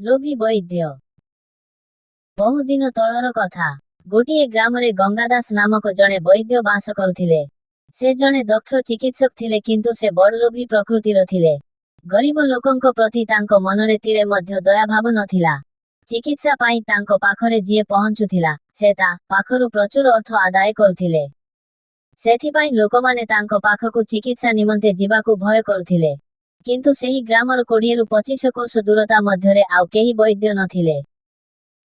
ଲୋଭୀ ବୈଦ୍ୟ। ବହୁଦିନ ତଳର କଥା। ଗୋଟିଏ ଗ୍ରାମରେ ଗଙ୍ଗାଦାସ ନାମକ ଜଣେ ବୈଦ୍ୟ ବାସ କରୁଥିଲେ। ସେ ଜଣେ ଦକ୍ଷ ଚିକିତ୍ସକ ଥିଲେ, କିନ୍ତୁ ସେ ବଡ଼ ଲୋଭୀ ପ୍ରକୃତିର ଥିଲେ। ଗରିବ ଲୋକଙ୍କ ପ୍ରତି ତାଙ୍କ ମନରେ ତିଳେ ମଧ୍ୟ ଦୟାଭାବ ନଥିଲା। ଚିକିତ୍ସା ପାଇଁ ତାଙ୍କ ପାଖରେ ଯିଏ ପହଞ୍ଚୁଥିଲା, ସେ ତା ପାଖରୁ ପ୍ରଚୁର ଅର୍ଥ ଆଦାୟ କରୁଥିଲେ। ସେଥିପାଇଁ ଲୋକମାନେ ତାଙ୍କ ପାଖକୁ ଚିକିତ୍ସା ନିମନ୍ତେ ଯିବାକୁ ଭୟ କରୁଥିଲେ। କିନ୍ତୁ ସେହି ଗ୍ରାମର 20ରୁ 25 କୋଶ ଦୂରତା ମଧ୍ୟରେ ଆଉ କେହି ବୈଦ୍ୟ ନଥିଲେ।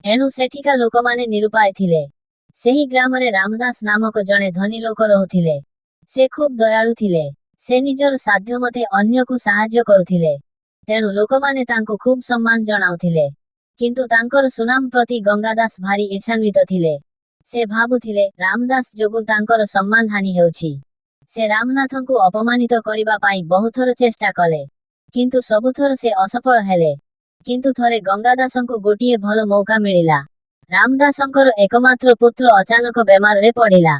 ଏଣୁ ସେଠିକା ଲୋକମାନେ ନିରୁପାୟ ଥିଲେ। ସେହି ଗ୍ରାମରେ ରାମଦାସ ନାମକ ଜଣେ ଧନୀ ଲୋକ ରହୁଥିଲେ। ସେ ଖୁବ୍ ଦୟାଳୁ ଥିଲେ। ସେ ନିଜର ସାଧ୍ୟମତେ ଅନ୍ୟକୁ ସାହାଯ୍ୟ କରୁଥିଲେ। ତେଣୁ ଲୋକମାନେ ତାଙ୍କୁ ଖୁବ୍ ସମ୍ମାନ ଜଣାଉଥିଲେ। କିନ୍ତୁ ତାଙ୍କର ସୁନାମ ପ୍ରତି ଗଙ୍ଗାଦାସ ଭାରି ଈର୍ଷାନ୍ୱିତ ଥିଲେ। ସେ ଭାବୁଥିଲେ, ରାମଦାସ ଯୋଗୁଁ ତାଙ୍କର ସମ୍ମାନ ହାନି ହେଉଛି। ସେ ରାମନାଥଙ୍କୁ ଅପମାନିତ କରିବା ପାଇଁ ବହୁଥର ଚେଷ୍ଟା କଲେ। କିନ୍ତୁ ସବୁଥର ସେ ଅସଫଳ ହେଲେ। କିନ୍ତୁ ଥରେ ଗଙ୍ଗାଦାସଙ୍କୁ ଗୋଟିଏ ଭଲ ମୌକା ମିଳିଲା। ରାମଦାସଙ୍କର ଏକମାତ୍ର ପୁତ୍ର ଅଚାନକ ବେମାରରେ ପଡ଼ିଲା।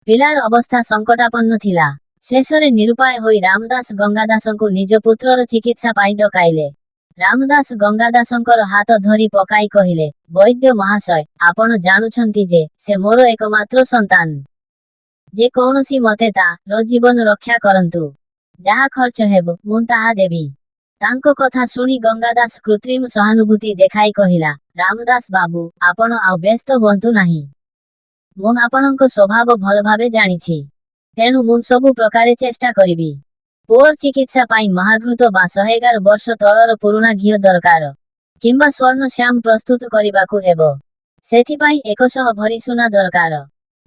ପିଲାର ଅବସ୍ଥା ସଙ୍କଟାପନ୍ନ ଥିଲା। ଶେଷରେ ନିରୁପାୟ ହୋଇ ରାମଦାସ ଗଙ୍ଗାଦାସଙ୍କୁ ନିଜ ପୁତ୍ରର ଚିକିତ୍ସା ପାଇଁ ଡକାଇଲେ। ରାମଦାସ ଗଙ୍ଗାଦାସଙ୍କର ହାତ ଧରି ପକାଇ କହିଲେ, "ବୈଦ୍ୟ ମହାଶୟ, ଆପଣ ଜାଣୁଛନ୍ତି ଯେ ସେ ମୋର ଏକମାତ୍ର ସନ୍ତାନ। ଯେ କୌଣସି ମତେ ତାର ଜୀବନ ରକ୍ଷା କରନ୍ତୁ। ଯାହା ଖର୍ଚ୍ଚ ହେବ, ମୁଁ ତାହା ଦେବି।" ତାଙ୍କ କଥା ଶୁଣି ଗଙ୍ଗାଦାସ କୃତ୍ରିମ ସହାନୁଭୂତି ଦେଖାଇ କହିଲା, "ରାମଦାସ ବାବୁ, ଆପଣ ଆଉ ବ୍ୟସ୍ତ ହୁଅନ୍ତୁ ନାହିଁ। ମୁଁ ଆପଣଙ୍କ ସ୍ୱଭାବ ଭଲଭାବେ ଜାଣିଛି। ତେଣୁ ମୁଁ ସବୁ ପ୍ରକାରେ ଚେଷ୍ଟା କରିବି। ପୁଅର ଚିକିତ୍ସା ପାଇଁ ମହାଘୃତ ବା 111 ବର୍ଷ ତଳର ପୁରୁଣା ଘିଅ ଦରକାର, କିମ୍ବା ସ୍ୱର୍ଣ୍ଣ ଶ୍ୟାମ ପ୍ରସ୍ତୁତ କରିବାକୁ ହେବ। ସେଥିପାଇଁ 100 ଭରି ସୁନା ଦରକାର।"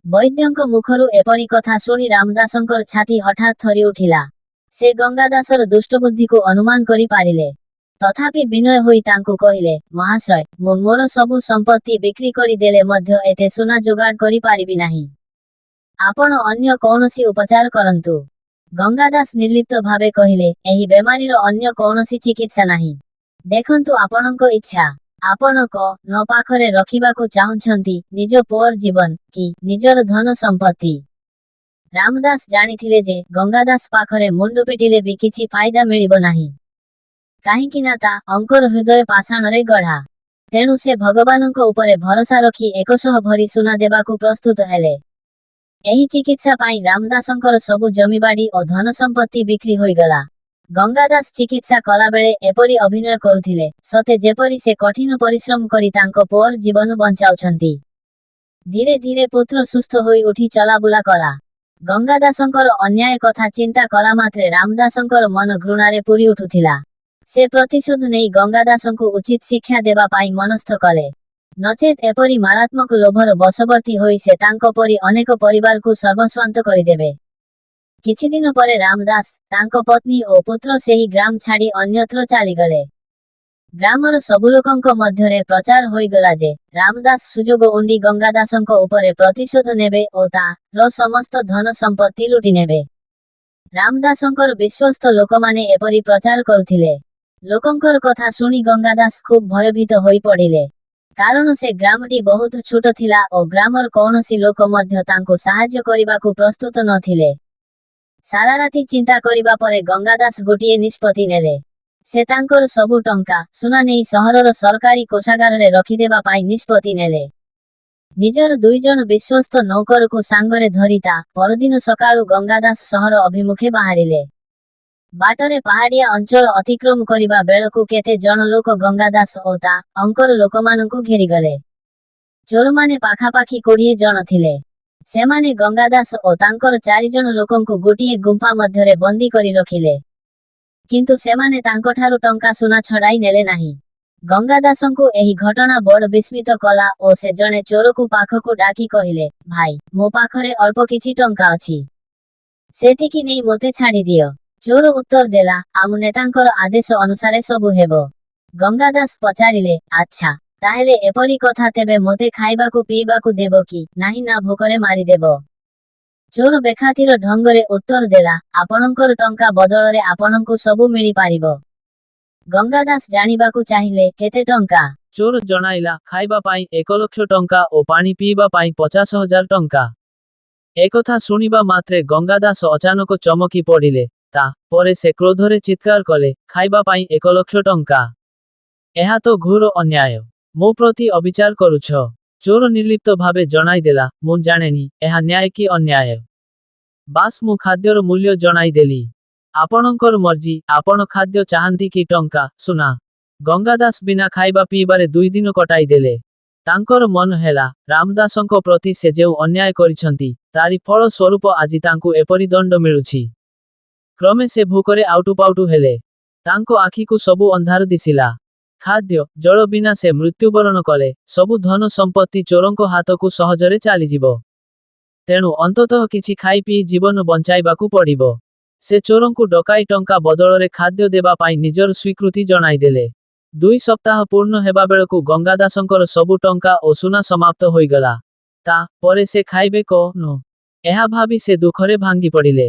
ବୈଦ୍ୟଙ୍କ ମୁଖରୁ ଏପରି କଥା ଶୁଣି ରାମଦାସଙ୍କର ଛାତି ହଠାତ୍ ଥରି ଉଠିଲା। ସେ ଗଙ୍ଗାଦାସର ଦୁଷ୍ଟବୁଦ୍ଧିକୁ ଅନୁମାନ କରି ପାରିଲେ। ତଥାପି ବିନୟ ହୋଇ ତାଙ୍କୁ କହିଲେ, "ମହାଶୟ, ମୁଁ ମୋର ସବୁ ସମ୍ପତ୍ତି ବିକ୍ରି କରିଦେଲେ ମଧ୍ୟ ଏତେ ସୁନା ଯୋଗାଡ଼ କରିପାରିବି ନାହିଁ। ଆପଣ ଅନ୍ୟ କୌଣସି ଉପଚାର କରନ୍ତୁ।" ଗଙ୍ଗାଦାସ ନିର୍ଲିପ୍ତ ଭାବେ କହିଲେ, "ଏହି ବେମାରୀର ଅନ୍ୟ କୌଣସି ଚିକିତ୍ସା ନାହିଁ। ଦେଖନ୍ତୁ, ଆପଣଙ୍କ ଇଚ୍ଛା। ଆପଣ କଣ ପାଖରେ ରଖିବାକୁ ଚାହୁଁଛନ୍ତି, ନିଜ ପୁଅର ଜୀବନ କି ନିଜର ଧନ ସମ୍ପତ୍ତି?" ରାମଦାସ ଜାଣିଥିଲେ ଯେ ଗଙ୍ଗାଦାସ ପାଖରେ ମୁଣ୍ଡ ପିଟିଲେ ବି କିଛି ଫାଇଦା ମିଳିବ ନାହିଁ। କାହିଁକି ନା ତାଙ୍କର ହୃଦୟ ପାଷାଣରେ ଗଢ଼ା। ତେଣୁ ସେ ଭଗବାନଙ୍କ ଉପରେ ଭରସା ରଖି 100 ଭରି ସୁନା ଦେବାକୁ ପ୍ରସ୍ତୁତ ହେଲେ। ଏହି ଚିକିତ୍ସା ପାଇଁ ରାମଦାସଙ୍କର ସବୁ ଜମିବାଡ଼ି ଓ ଧନ ସମ୍ପତ୍ତି ବିକ୍ରି ହୋଇଗଲା। ଗଙ୍ଗାଦାସ ଚିକିତ୍ସା କଲାବେଳେ ଏପରି ଅଭିନୟ କରୁଥିଲେ, ସତେ ଯେପରି ସେ କଠିନ ପରିଶ୍ରମ କରି ତାଙ୍କ ପୁଅର ଜୀବନ ବଞ୍ଚାଉଛନ୍ତି। ଧୀରେ ଧୀରେ ପୁତ୍ର ସୁସ୍ଥ ହୋଇ ଉଠି ଚଲାବୁଲା କଲା। ଗଙ୍ଗାଦାସଙ୍କର ଅନ୍ୟାୟ କଥା ଚିନ୍ତା କଲା ମାତ୍ରେ ରାମଦାସଙ୍କର ମନ ଘୃଣାରେ ପୂରି ଉଠୁଥିଲା। ସେ ପ୍ରତିଶୋଧ ନେଇ ଗଙ୍ଗାଦାସଙ୍କୁ ଉଚିତ ଶିକ୍ଷା ଦେବା ପାଇଁ ମନସ୍ଥ କଲେ। ନଚେତ୍ ଏପରି ମାରାତ୍ମକ ଲୋଭର ବଶବର୍ତ୍ତୀ ହୋଇ ସେ ତାଙ୍କ ପରି ଅନେକ ପରିବାରକୁ ସର୍ବସ୍ୱାନ୍ତ କରିଦେବେ। କିଛିଦିନ ପରେ ରାମଦାସ, ତାଙ୍କ ପତ୍ନୀ ଓ ପୁତ୍ର ସେହି ଗ୍ରାମ ଛାଡ଼ି ଅନ୍ୟତ୍ର ଚାଲିଗଲେ। ଗ୍ରାମର ସବୁ ଲୋକଙ୍କ ମଧ୍ୟରେ ପ୍ରଚାର ହୋଇଗଲା ଯେ ରାମଦାସ ସୁଯୋଗ ଉଣ୍ଡି ଗଙ୍ଗାଦାସଙ୍କ ଉପରେ ପ୍ରତିଶୋଧ ନେବେ ଓ ତାର ସମସ୍ତ ଧନ ସମ୍ପତ୍ତି ଲୁଟି ନେବେ। ରାମଦାସଙ୍କର ବିଶ୍ୱସ୍ତ ଲୋକମାନେ ଏପରି ପ୍ରଚାର କରୁଥିଲେ। ଲୋକଙ୍କର କଥା ଶୁଣି ଗଙ୍ଗାଦାସ ଖୁବ୍ ଭୟଭୀତ ହୋଇ ପଡ଼ିଲେ। କାରଣ ସେ ଗ୍ରାମଟି ବହୁତ ଛୋଟ ଥିଲା ଓ ଗ୍ରାମର କୌଣସି ଲୋକ ମଧ୍ୟ ତାଙ୍କୁ ସାହାଯ୍ୟ କରିବାକୁ ପ୍ରସ୍ତୁତ ନଥିଲେ। ସାରା ରାତି ଚିନ୍ତା କରିବା ପରେ ଗଙ୍ଗାଦାସ ଗୋଟିଏ ନିଷ୍ପତ୍ତି ନେଲେ। ସେ ତାଙ୍କର ସବୁ ଟଙ୍କା, ସୁନା ନେଇ ସହରର ସରକାରୀ କୋଷାଗାରରେ ରଖିଦେବା ପାଇଁ ନିଷ୍ପତ୍ତି ନେଲେ। ନିଜର ଦୁଇଜଣ ବିଶ୍ୱସ୍ତ ନୌକରକୁ ସାଙ୍ଗରେ ଧରି ତା ପରଦିନ ସକାଳୁ ଗଙ୍ଗାଦାସ ସହର ଅଭିମୁଖେ ବାହାରିଲେ। ବାଟରେ ପାହାଡ଼ିଆ ଅଞ୍ଚଳ ଅତିକ୍ରମ କରିବା ବେଳକୁ କେତେ ଜଣ ଲୋକ ଗଙ୍ଗାଦାସ ଓ ତାଙ୍କର ଲୋକମାନଙ୍କୁ ଘେରିଗଲେ। ଚୋରମାନେ ପାଖାପାଖି 20 ଜଣ ଥିଲେ। ସେମାନେ ଗଙ୍ଗାଦାସ ଓ ତାଙ୍କର ଚାରିଜଣ ଲୋକଙ୍କୁ ଗୋଟିଏ ଗୁମ୍ଫା ମଧ୍ୟରେ ବନ୍ଦୀ କରି ରଖିଲେ। କିନ୍ତୁ ସେମାନେ ତାଙ୍କଠାରୁ ଟଙ୍କା ସୁନା ଛଡ଼ାଇ ନେଲେ ନାହିଁ। ଗଙ୍ଗାଦାସଙ୍କୁ ଏହି ଘଟଣା ବଡ଼ ବିସ୍ମିତ କଲା ଓ ସେ ଜଣେ ଚୋରକୁ ପାଖକୁ ଡାକି କହିଲେ, "ଭାଇ, ମୋ ପାଖରେ ଅଳ୍ପ କିଛି ଟଙ୍କା ଅଛି। ସେତିକି ନେଇ ମୋତେ ଛାଡ଼ିଦିଅ।" ଚୋର ଉତ୍ତର ଦେଲା, "ଆମ ନେତାଙ୍କର ଆଦେଶ ଅନୁସାରେ ସବୁ ହେବ।" ଗଙ୍ଗାଦାସ ପଚାରିଲେ, "ଆଚ୍ଛା, ତାହେଲେ ଏପରି କଥା, ତେବେ ମୋତେ ଖାଇବାକୁ ପିଇବାକୁ ଦେବ କି ନାହିଁ, ନା ଭୋକରେ ମାରିଦେବ?" ଚୋର ବେଖାତିର ଢଙ୍ଗରେ ଉତ୍ତର ଦେଲା, "ଆପଣଙ୍କର ଟଙ୍କା ବଦଳରେ ଆପଣଙ୍କୁ ସବୁ ମିଳିପାରିବ।" ଗଙ୍ଗାଦାସ ଜାଣିବାକୁ ଚାହିଁଲେ, "କେତେ ଟଙ୍କା?" ଚୋର ଜଣାଇଲା, ଖାଇବା ପାଇଁ 1 ଲକ୍ଷ ଟଙ୍କା ଓ ପାଣି ପିଇବା ପାଇଁ 50,000 ଟଙ୍କା। ଏକଥା ଶୁଣିବା ମାତ୍ରେ ଗଙ୍ଗାଦାସ ଅଚାନକ ଚମକି ପଡ଼ିଲେ। ତା ପରେ ସେ କ୍ରୋଧରେ ଚିତ୍କାର କଲେ, "ଖାଇବା ପାଇଁ 1 ଲକ୍ଷ ଟଙ୍କା! ଏହା ତ ଘୋର ଅନ୍ୟାୟ। ମୋ ପ୍ରତି ଅବିଚାର କରୁଛ। ଚୋର ନିର୍ଲିପ୍ତ ଭାବେ ଜଣାଇଦେଲା, ମୁଁ ଜାଣେନି ଏହା ନ୍ୟାୟ କି ଅନ୍ୟାୟ। ବାସ୍, ମୁଁ ଖାଦ୍ୟର ମୂଲ୍ୟ ଜଣାଇଦେଲି। ଆପଣଙ୍କର ମର୍ଜି, ଆପଣ ଖାଦ୍ୟ ଚାହାନ୍ତି କି ଟଙ୍କା, ସୁନା। ଗଙ୍ଗାଦାସ ବିନା ଖାଇବା ପିଇବାରେ 2 ଦିନ କଟାଇଦେଲେ। ତାଙ୍କର ମନ ହେଲା, ରାମଦାସଙ୍କ ପ୍ରତି ସେ ଯେଉଁ ଅନ୍ୟାୟ କରିଛନ୍ତି, ତାରି ଫଳ ସ୍ୱରୂପ ଆଜି ତାଙ୍କୁ ଏପରି ଦଣ୍ଡ ମିଳୁଛି। କ୍ରମେ ସେ ଭୋକରେ ଆଉଟୁପାଉଟୁ ହେଲେ। ତାଙ୍କ ଆଖିକୁ ସବୁ ଅନ୍ଧାର ଦିଶିଲା। ଖାଦ୍ୟ ଜଳ ବିନା ସେ ମୃତ୍ୟୁବରଣ କଲେ ସବୁ ଧନ ସମ୍ପତ୍ତି ଚୋରଙ୍କ ହାତକୁ ସହଜରେ ଚାଲିଯିବ। ତେଣୁ ଅନ୍ତତଃ କିଛି ଖାଇ ପିଇ ଜୀବନ ବଞ୍ଚାଇବାକୁ ପଡ଼ିବ। ସେ ଚୋରଙ୍କୁ ଡକାଇ ଟଙ୍କା ବଦଳରେ ଖାଦ୍ୟ ଦେବା ପାଇଁ ନିଜର ସ୍ୱୀକୃତି ଜଣାଇଦେଲେ। 2 ସପ୍ତାହ ପୂର୍ଣ୍ଣ ହେବା ବେଳକୁ ଗଙ୍ଗାଦାସଙ୍କର ସବୁ ଟଙ୍କା ଓ ସୁନା ସମାପ୍ତ ହୋଇଗଲା। ତା ପରେ ସେ ଖାଇବେ କଣ? ଏହା ଭାବି ସେ ଦୁଃଖରେ ଭାଙ୍ଗି ପଡ଼ିଲେ।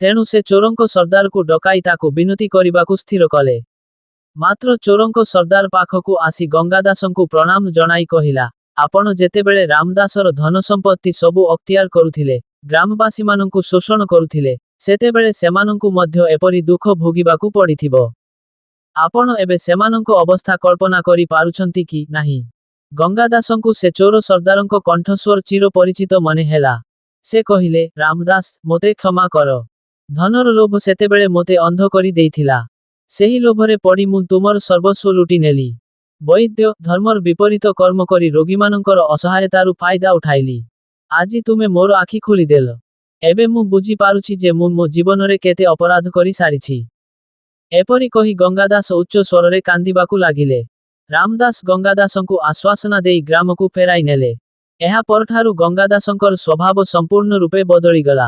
ତେଣୁ ସେ ଚୋରଙ୍କ ସର୍ଦ୍ଦାରକୁ ଡକାଇ ତାକୁ ବିନତି କରିବାକୁ ସ୍ଥିର କଲେ। ମାତ୍ର ଚୋରଙ୍କ ସର୍ଦ୍ଦାର ପାଖକୁ ଆସି ଗଙ୍ଗାଦାସଙ୍କୁ ପ୍ରଣାମ ଜଣାଇ କହିଲା, ଆପଣ ଯେତେବେଳେ ରାମଦାସର ଧନ ସମ୍ପତ୍ତି ସବୁ ଅକ୍ତିଆର କରୁଥିଲେ, ଗ୍ରାମବାସୀମାନଙ୍କୁ ଶୋଷଣ କରୁଥିଲେ, ସେତେବେଳେ ସେମାନଙ୍କୁ ମଧ୍ୟ ଏପରି ଦୁଃଖ ଭୋଗିବାକୁ ପଡ଼ିଥିବ। ଆପଣ ଏବେ ସେମାନଙ୍କ ଅବସ୍ଥା କଳ୍ପନା କରି ପାରୁଛନ୍ତି କି ନାହିଁ? ଗଙ୍ଗାଦାସଙ୍କୁ ସେ ଚୋର ସର୍ଦ୍ଦାରଙ୍କ କଣ୍ଠସ୍ୱର ଚିର ପରିଚିତ ମନେ ହେଲା। ସେ କହିଲେ, ରାମଦାସ, ମୋତେ କ୍ଷମା କର। ଧନର ଲୋଭ ସେତେବେଳେ ମୋତେ ଅନ୍ଧ କରି ଦେଇଥିଲା। ସେହି ଲୋଭରେ ପଡ଼ି ମୁଁ ତୁମର ସର୍ବସ୍ୱ ଲୁଟି ନେଲି। ବୈଦ୍ୟ ଧର୍ମର ବିପରୀତ କର୍ମ କରି ରୋଗୀମାନଙ୍କର ଅସହାୟତାରୁ ଫାଇଦା ଉଠାଇଲି। ଆଜି ତୁମେ ମୋର ଆଖି ଖୋଲିଦେଲ। ଏବେ ମୁଁ ବୁଝିପାରୁଛି ଯେ ମୁଁ ମୋ ଜୀବନରେ କେତେ ଅପରାଧ କରି ସାରିଛି। ଏପରି କହି ଗଙ୍ଗାଦାସ ଉଚ୍ଚ ସ୍ୱରରେ କାନ୍ଦିବାକୁ ଲାଗିଲେ। ରାମଦାସ ଗଙ୍ଗାଦାସଙ୍କୁ ଆଶ୍ୱାସନା ଦେଇ ଗ୍ରାମକୁ ଫେରାଇ ନେଲେ। ଏହା ପରଠାରୁ ଗଙ୍ଗାଦାସଙ୍କର ସ୍ୱଭାବ ସମ୍ପୂର୍ଣ୍ଣ ରୂପେ ବଦଳିଗଲା।